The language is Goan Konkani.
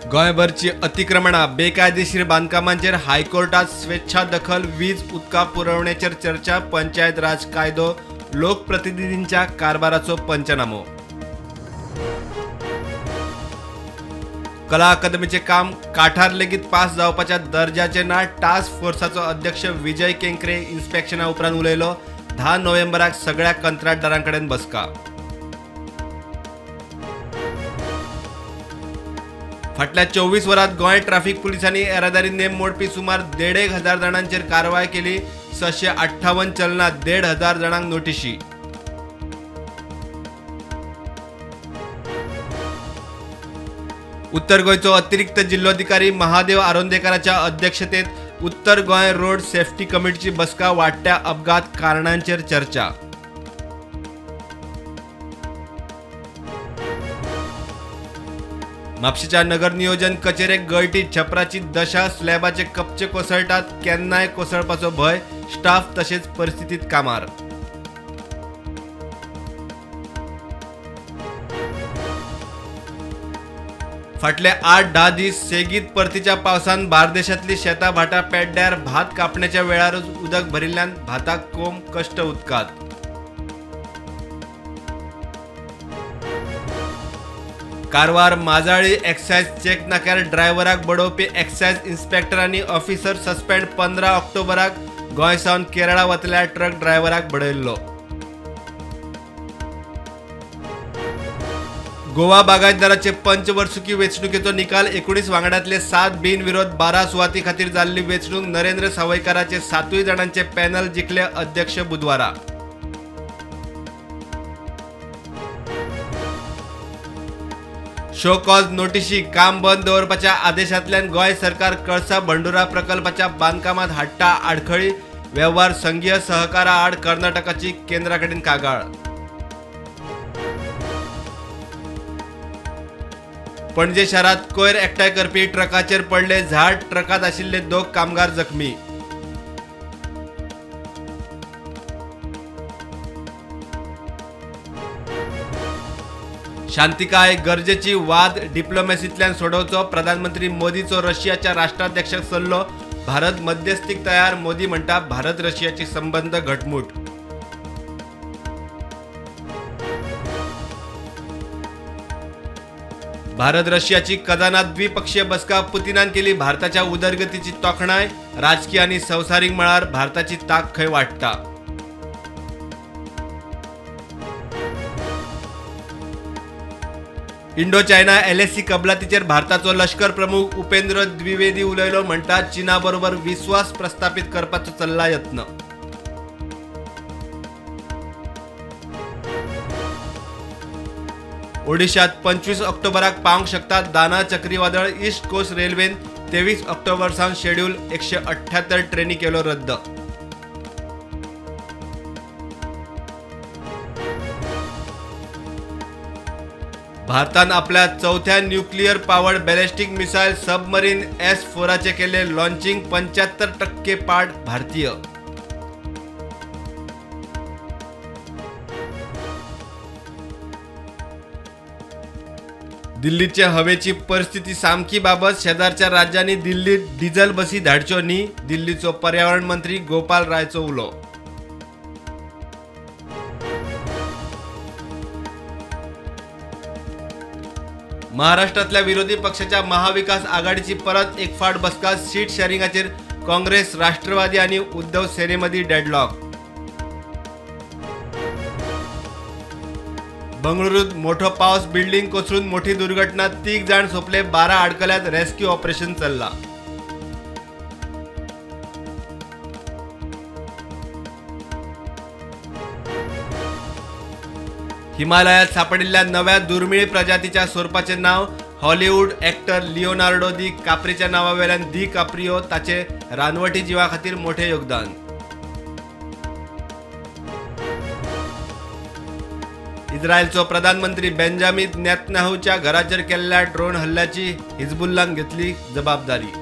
गोंयभरची अतिक्रमणां, बेकायदेशीर बांदकामांचेर हायकोर्टात स्वेच्छा दखल, वीज उदका पुरवणेचेर चर्चा, पंचायत राज कायदो, लोकप्रतिनिधींच्या कारभाराचो पंचनामो. कला अकादमीचे काम काठार लेगीत पास जावपाच्या दर्जाचे ना. टास्क फोर्साचो अध्यक्ष विजय केंकरे इन्स्पेक्शना उपरांत उलयलो. 10 नोव्हेंबराक सगळ्या कंत्राटदारांकडेन बसका. फाटल्या 24 वरांत गोंय ट्राफीक पुलिसांनी येरादारी नेम मोडपी सुमार 1,500 जाणांचेर कारवाय केली. 658 चलनां, 1,500 जाणांक नोटिशी. उत्तर गोंयचो अतिरिक्त जिल्लोधिकारी महादेव आरोंदेकाराच्या अध्यक्षतेत उत्तर गोंय रोड सेफ्टी कमिटीची बसका. वाडट्या अपघात कारणांचेर चर्चा. म्हापशेंच्या नगर नियोजन कचेरेक गळटी, छपराची दशा, स्लॅबाचे कपचे कोसळटात, केन्नाय कोसळपाचो भंय, स्टाफ तशेंच परिस्थितीत कामार. फाटले 8-10 दीस सेगीत परतीच्या पावसान बार्देशांतली शेतां भाटां पेड्ड्यार. भात कापण्याच्या वेळारूच उदक भरिल्ल्यान भाताक कोंब, कश्ट उदकांत. कारवार माजाळी एक्सायज चेक नाक्यार ड्रायव्हराक बडोवपी एक्सायज इन्स्पेक्टर आनी ऑफिसर सस्पेंड. 15 ऑक्टोबराक गोंय सावन केरळा वतल्या ट्रक ड्रायव्हराक बडयल्लो. गोवा बागायतदाराचे पंचवर्सुकी वेंचणुकेचो निकाल. 19 वांगड्यांतले 7 बिनविरोध. 12 सुवाती खातीर जाल्ली वेंचणूक. नरेंद्र सावयकाराचे 7 जाणांचे पॅनल जिखले. अध्यक्ष बुधवारा. शो कॉज नोटिशी, काम बंद दवरपाच्या आदेशांतल्यान गोंय सरकार कळसा भंडुरा प्रकल्पाच्या बांदकामात हाडटा आडखळी. वेव्हार संघीय सहकारा आड कर्नाटकाची केंद्राकडेन कागाळ. पणजे शारात कोयर एकठांय करपी ट्रकाचेर पडले झाड. ट्रकात आशिल्ले 2 कामगार जखमी. शांतिकाय गरजेची, वाद डिप्लोमॅसींतल्यान सोडोवचो. प्रधानमंत्री मोदीचो रशियाच्या राष्ट्राध्यक्षाक सल्लो. भारत मध्यस्थीक तयार. मोदी म्हणटा भारत रशियाचे संबंद घटमूट. भारत रशियाची कजानात द्विपक्षीय बसका. पुतिनान केली भारताच्या उदरगतीची तोखणाय. राजकीय आनी संवसारीक मळार भारताची तांक खंय वाडटा. इंडो चायना एलएसी कबलातीचेर भारताचो लश्कर प्रमुख उपेंद्र द्विवेदी उलयलो. म्हणटा चीना बरोबर विस्वास प्रस्थापित करपाचो चल्ला यत्न. ओडिशात 25 ऑक्टोबराक पावंक शकता दाना चक्रीवादळ. ईस्ट कोस्ट रेल्वेन 23 ऑक्टोबर सावन शेड्यूल 178 ट्रेनी केलो रद्द. भारतान आपल्या चौथ्या nuclear powered ballistic missile submarine S-4 केले लॉन्चिंग. 75% पार्ट भारतीय. दिल्लीचे हवेची परिस्थिती सामकी बाबत. शेजारच्या राज्यांनी दिल्लीत डिझल बसी धाडच्यो न्ही. दिल्लीचो पर्यावरण मंत्री गोपाल रायचो उलो. महाराष्ट्रातल्या विरोधी पक्षाच्या महाविकास आघाडीची परत एक फाट बसका. सीट शेअरिंगाचेर काँग्रेस, राष्ट्रवादी आणि उद्धव सेनेमदी डेडलॉक. बंगळुरूत मोठो पावस, बिल्डिंग कोसळून मोठी दुर्घटना. 3 जाण सोंपले, 12 आडकल्यात. रेस्क्यू ऑपरेशन चल्ला. हिमालयात सापडिल्ल्या नव्या दुर्मिळ प्रजातीच्या सोरपाचें नाव हॉलिवूड ॲक्टर लिओनार्डो दी काप्रीच्या नावावेल्यान दी काप्रियो. ताचे रानवटी जिवा खातीर मोठे योगदान. इस्रायलचो प्रधानमंत्री बेंजामिन नेतन्याहूच्या घराचेर केल्ल्या ड्रोन हल्ल्याची हिजबुल्लान घेतली जबाबदारी.